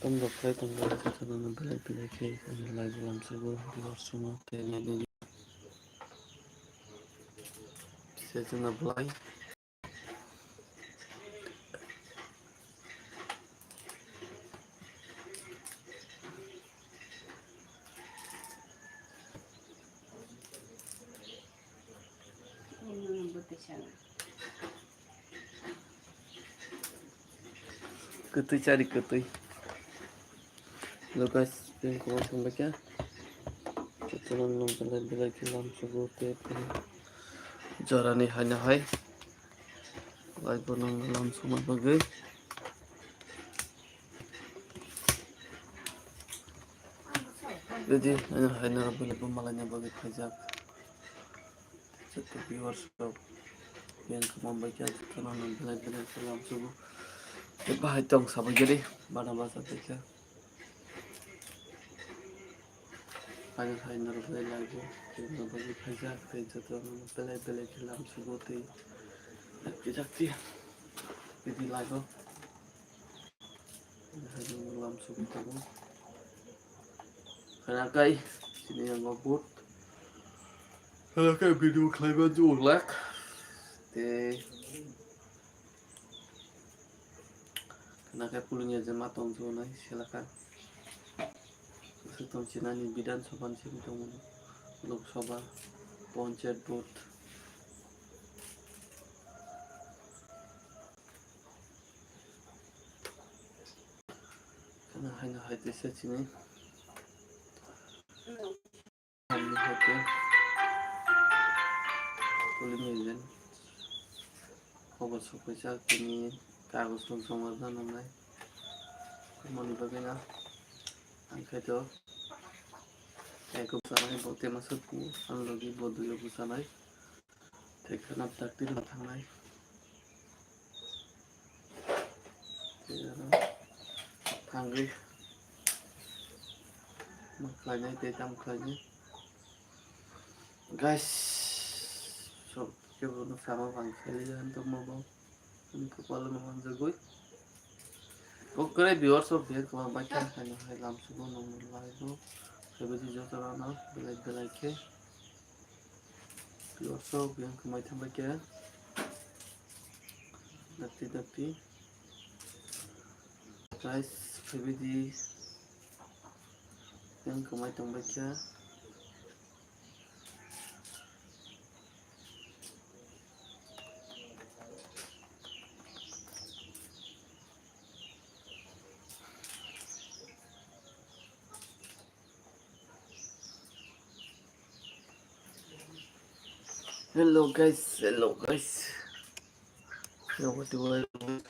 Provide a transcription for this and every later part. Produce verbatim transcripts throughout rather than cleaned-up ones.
Tamrok khlai tongo, jotono belai belai khe ani live o lamsugo, viewers rokno tei naidi. Sejana belai. Kwtwi chari kwtwi. Hello guys, tini kwbang thangbaikha. Jotono belai belai khe lamsugo tei jorani haino hai. Live o nang lamsukna bagwi. Ready, haino haino rok belai bo malaina bagwi phaijak. Joto viewers rok, yang kwbang bai khe jotono belai belai khe lamsugo. Tei bahai tong sabai gari, bana basa tei khe. Haino haino rok belai laibo, tei no bagwi phaijak, tei jotono belai belai khe lamsugo tei jakti jakti. Bidi laibo. Haino lamsugo tongo. Khwnakai, chini yango boot. Khwnakai video khlaiba jugwlak. Tei khwnakai pulungya je ma tong jugwnai selaka. Swtong chinani Bidhan Sabha ni simi tongmani. Lok Sabha, Panchayat boot. Khwna haino hai teisa chini. Haino hai te polling agent. Khobor sokphaijak tini kagoj rok joma rwna nangnai. Moni bagwi na ang khe to eko bwchanai bo tema sukku ang logi bo duiyo bwchanai. Tei khwna dakti rwna thangnai. Tei aro thangwi ma khlainai tei tamo khlainai. Guys, sok kebo no sama bang khailiya hanto mo bo. Ani kwpal no manjagwi. Kokre viewers rok biyang kwbang bai kha haino hai lamsugo nongni live o. Khaibadi joto rok no belai belai khe. Viewers rok biyang kwmai thangbai khe. Dakti dakti. Guys, khaibadi biyang kwmai tongbai kha. Hello guys, hello guys. Hello, what do you want?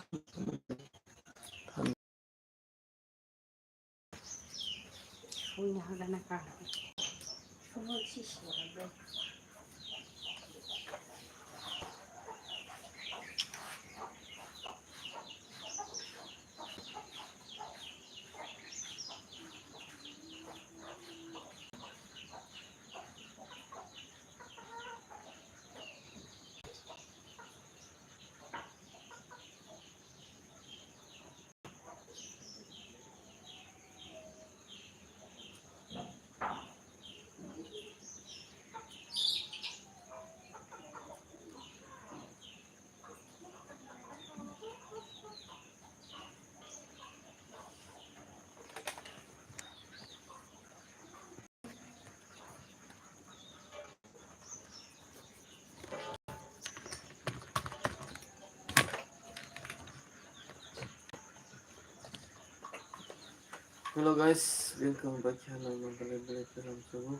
Hello guys, welcome back. Hello, belai belai salam sugo.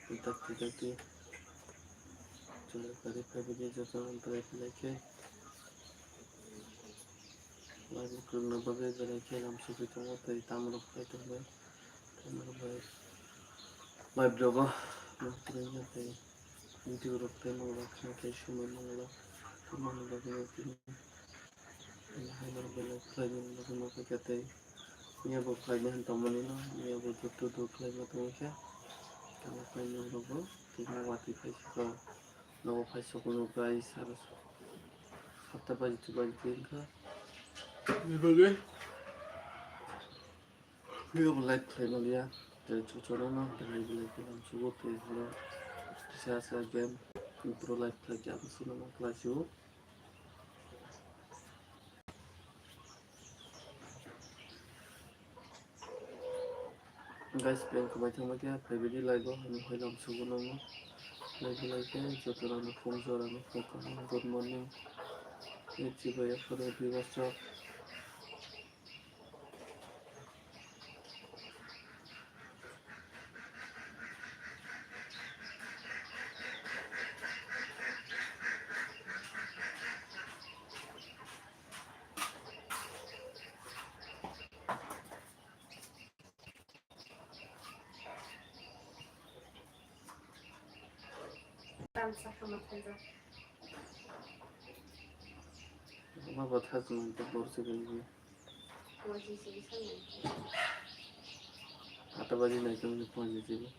Dakti dakti. Cholo kari kari video joto belai belai khe. Live o kwrwngna bagwi belai khe lam sugwi tongo tei tamrok khai tongbai. Tamrok bai live rogo ma kwrwngya tei video rok tei mangla khna tei swmai mangla. Tamoni bagwi no tini ani hai norok belai khlai mani bagwi ma khaikha tei miya bo khlainai han tongmani no miya bo joto do khlaima tongwi kha. Tamo khlai norok bo tei ma watwi phai sukha. Nogo phai sukha no guys aro. Satta baji tu baji twi wngkha. Ni bagwi Video bo like khlai maliya, tei chuchorano belai belai khe lamsugo tei horo kisa sa game pro like khlai khe ang sino ma khlai sio. Guys, prank khamai thangma khe phai bidi like o hani hoi lamsugo nono. Like belai khe joto rano phung jora no phung kaham, good morning. Chibai aphuru viewers rok. Tamsa kama thaja. Ama batha jwngjak borsi gaibi. Phoji sigi sanai. Ata baji nai tong ni phoji sigi.